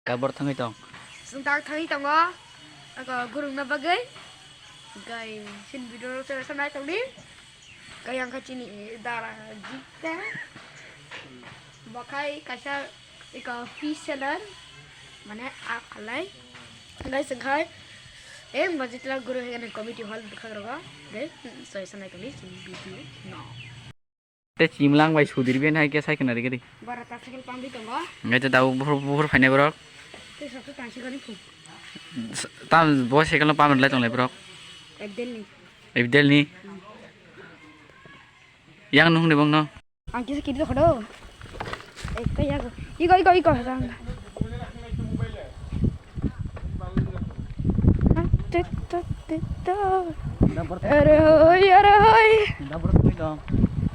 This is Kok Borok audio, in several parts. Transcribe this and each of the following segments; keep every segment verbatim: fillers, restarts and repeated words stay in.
Kabor thangwi tong. Chwng tak thangwi tongo. Ako gurungna bagwi. Gai sin video no chwng sanai tongdi. Gai ang kha chini dara jikta. Bokhai kaisa iko fish seller. Mane a khalai. Gai chwng khai. Em bajitla guru hegane committee hall bwkhak rogo. Gai soi sanai tongdi chini video no. Te chimlang bai sudir ben hai khe sai khna rigari. Bara ta cycle pambi tongo. Ngai te dau buphur buphur phainai borok. Te sok ta cycle ni phu. Tam bo cycle no pamri lai tonglai borok. Abdel ni. Abdel ni. Yang nung ni bong no. Ang kisa kiri to khodo. Ekta yago. Iko iko iko. Are hoi, are hoi.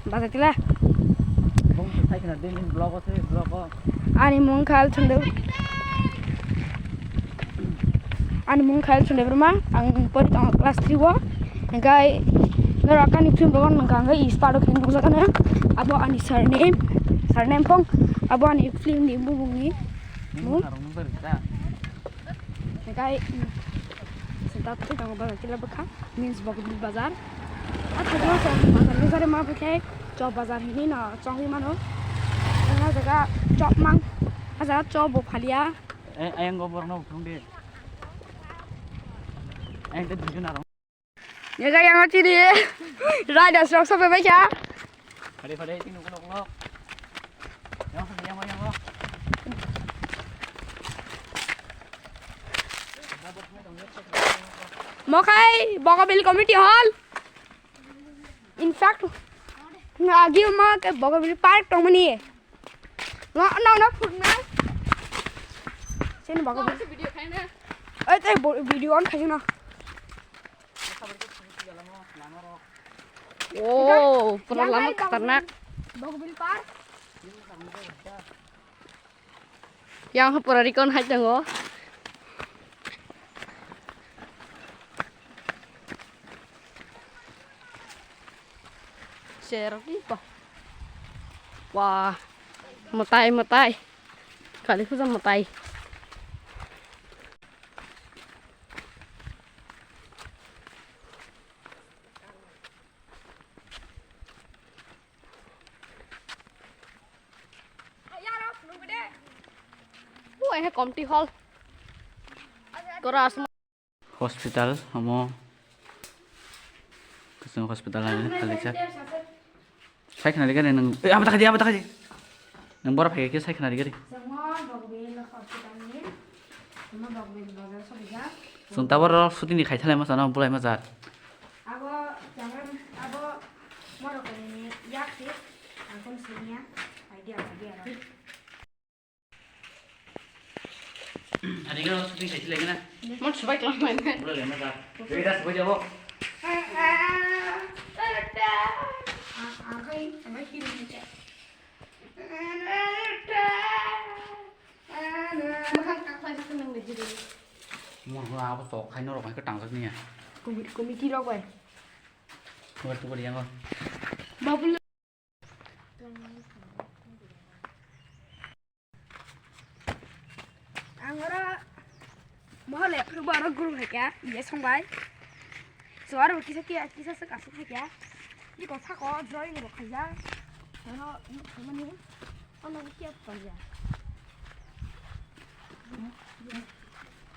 Baja tila. Ani mung khal chundu. Ani mung khal chundu berma. Ang pori tong class three o. Engkai norok ani film rogon nangkha engkai is part o khe nukjakha na. Abo ani surname, surname phong. Abo ani film ni bubung ni mung. Engkai, mm, sita twi tongo bazar tila bwkha, means Bogobili bazar. A thajak o chwng bazar ni sari ma bwkhai chop bazar hinwi no chongwi mano. Ang a jaga chop mang, a jaga chop bo phalia. Eh, ayang go borno phung de. Ayang te dijun aro. Yaga yang chini. Riders rok sobe bai kha. Phade phade tini ukulok ukulok. Yang yang yang yang. Mokhai Bogobili community hall. In fact, agi ma ke Bogobili park tongmani. No no no phurna. Sini Bogobili. Video khaina. Oi te video on khaina. Oh, pura lama khatarnak. Bogobili park. Yang pura rikon hai tongo. Serok ni pa. Wah, matai matai. Kali puja matai. Bo he community hall. Kora asma. Hospital omo. Kusung hospital ani kali cha. Sai khna rigari nang. Eh, abo takai di, abo takai di. Nang bora phai khe sai khna rigari. Jangwa Bogobili hospital ni. Jangwa Bogobili bazar sobi ja. Sung tabor shooting ni khai thalai ma sana bulai ma jat. Abo jangan abo moro kani yak si. Angkon sinya. Idea idea. Ani khe shooting khai thalai na. Mon subai klang mai na. Bulai ma jat. Rida subai jabo. Ang ang khai ang khai kiri ni cha. Mohla abo tok khai norok hai khe tangjak niya. Committee rok bai. Tubar tubar yango. Babul. Ang oro mohole phuru bo oro guru hai kha, iye song bai. So aro kisa kisa kisa se kasuk hai kha. Ni ko sako drawing rok khaijak. Ano ni khamani. Ano ni kya panja.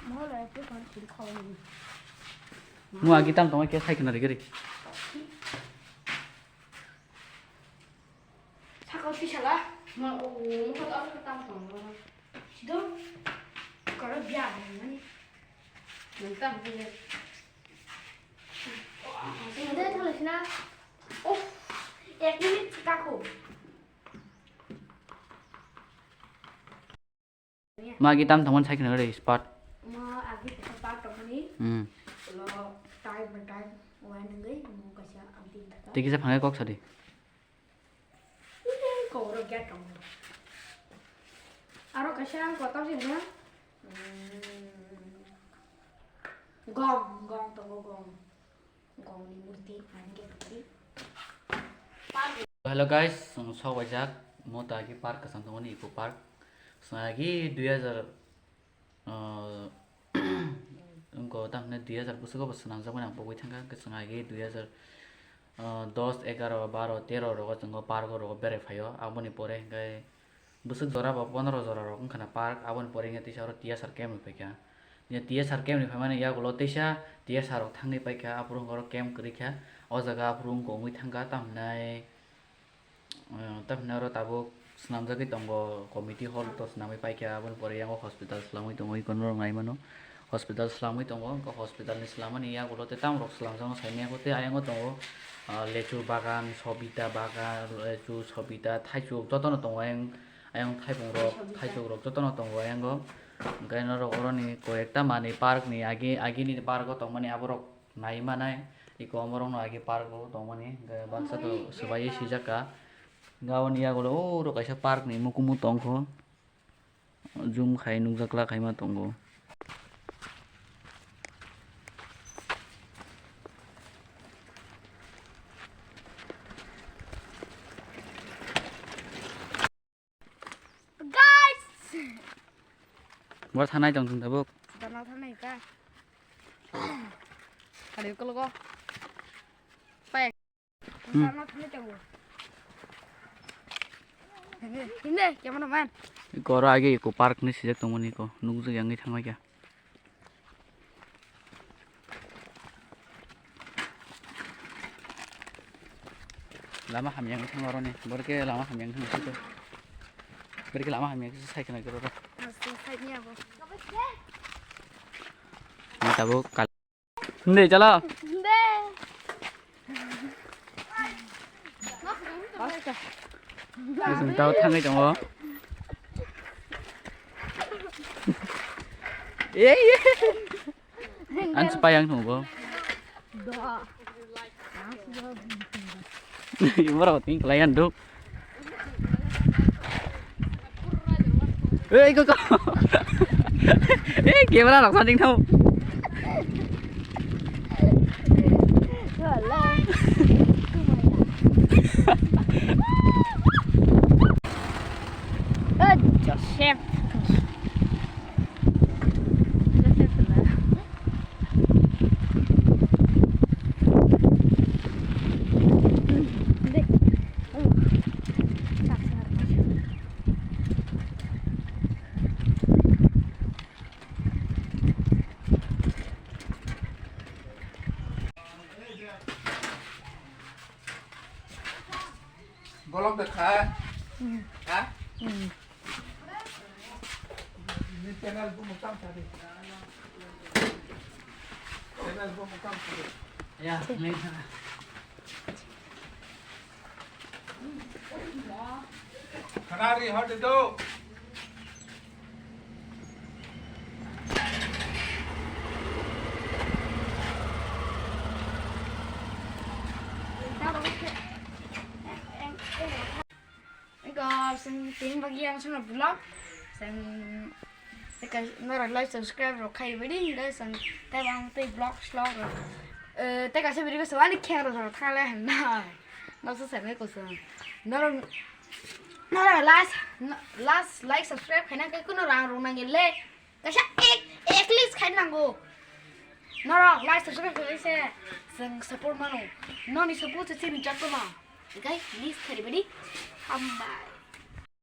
Mohole phuru kan phuru khawani. Mu agi tam tong khe sai khna rigari. Sakal pisala. Ma o mo ko ta ta tam tong. Sido. Kara biya mani. Nang tam biya. Dai thole sina. Oh. Ek minute chika ko. Magi tam thangmani sai khna re spot. Ma agi kisa park tongmani. Hmm. Lo time by time wine ngai mo kaisa abdi ta. Tei kisa phangai kok sadi. Ko ro gate tong. Aro kaisa ang kotor sini na. Hmm. Gong gong tongo gong. Gongni murti, ani ke murti. Hello guys, chwng sok waijak, mo ta ki park kwcham tongmani eco park. Chwng agi dui hajar Ah, wngkha tamhinai dui hazar bwswk bo swnamjakmani ang pogwi thangkha, hwnkhe chwng agi dui hazar, ah, dos, egaroh, baroh, teroh rogo chwng o park o rogo berai phaio. Aboni pore hwnkhe bwswk jora ba pondro jora rok wngkha na park, aboni pore hwnkhe teisa oro T S R camp ni phaikha. Hwnkhe T S R camp ni phaimani yagulo teisa T S R rok thangwi paikha, aphuru wngkha oro camp kwrwi kha. O jaga aphuru wngkha wngwi thangkha, tamhinai, ah, tamhinai oro tabuk swnamjagwi tongo, committee hall to swnamwi paikha, aboni pore yango hospital swlamwi tongo, iko norok nai mano. Hospital swlamwi tongo, wngkha hospital ni swlamani yagulo tei tamrok swlamjakno saimanya kho, tei ayang o tongo, ah, lechu bagan, sobita bagan, lechu, sobita, thaichuk jotono tongo ayang, ayang thaipung rok, thaichuk rok jotono tongo ayang o. Hwnkhe norok oroni koi ekta manwi park ni agi, agini park o tongmani aborok nai manai, iko omorokno agi park o tongmani, hwnkhe baksa to swbaiwi swijak kha. Hwnkhe aboni yagulo oro kaisa park ni mukumu tongkho. Zoom khai nukjak la khaima tongo. Guys! Bor thanai tong thung tabuk. Dana thanai ka. Kali ko logo. Pai. Hmm. Dana thanai tabuk. Hinde, camera man. Iko oro age iko park ni sijak tongmani iko. Nukjak yang thangma kya. Lama hamya wngwi thang oroni, borok khe lama hamya wngwi thang sito. Borok khe lama hamya khe sai khna khe roro. Aswk sai ni abo. Ni tabuk kal-, hindi, chalo. Hindi. Chwng tao thangwi tongo. Ei, ei. Ang se pai ang thungo. Borok ting klai ang duk. Ei, koko. Ei, camera rok sanding thau. Joseph. Bolong de kha. Hmm. Ha? Hmm. Ni channel bu mukam tadi. Channel bu mukam tadi. Ya, ni. Kharari hot do. Iko sing ting bagi yang suna vlog. Sing teka nora like subscribe ro khai bidi guys, sing tebang tei vlog vlog ro. Eh, teka se bidi guys wani kheng ro thale na. Noksa seme kosong. Norok, norok last, last like subscribe khaina khe kuno rang rok nangya le. Kaisa ek, ek list khai nango. Norok like subscribe khaina se chwng support mano. Noni support se chini jakto ma. Guys, list khairibadi. Hambai.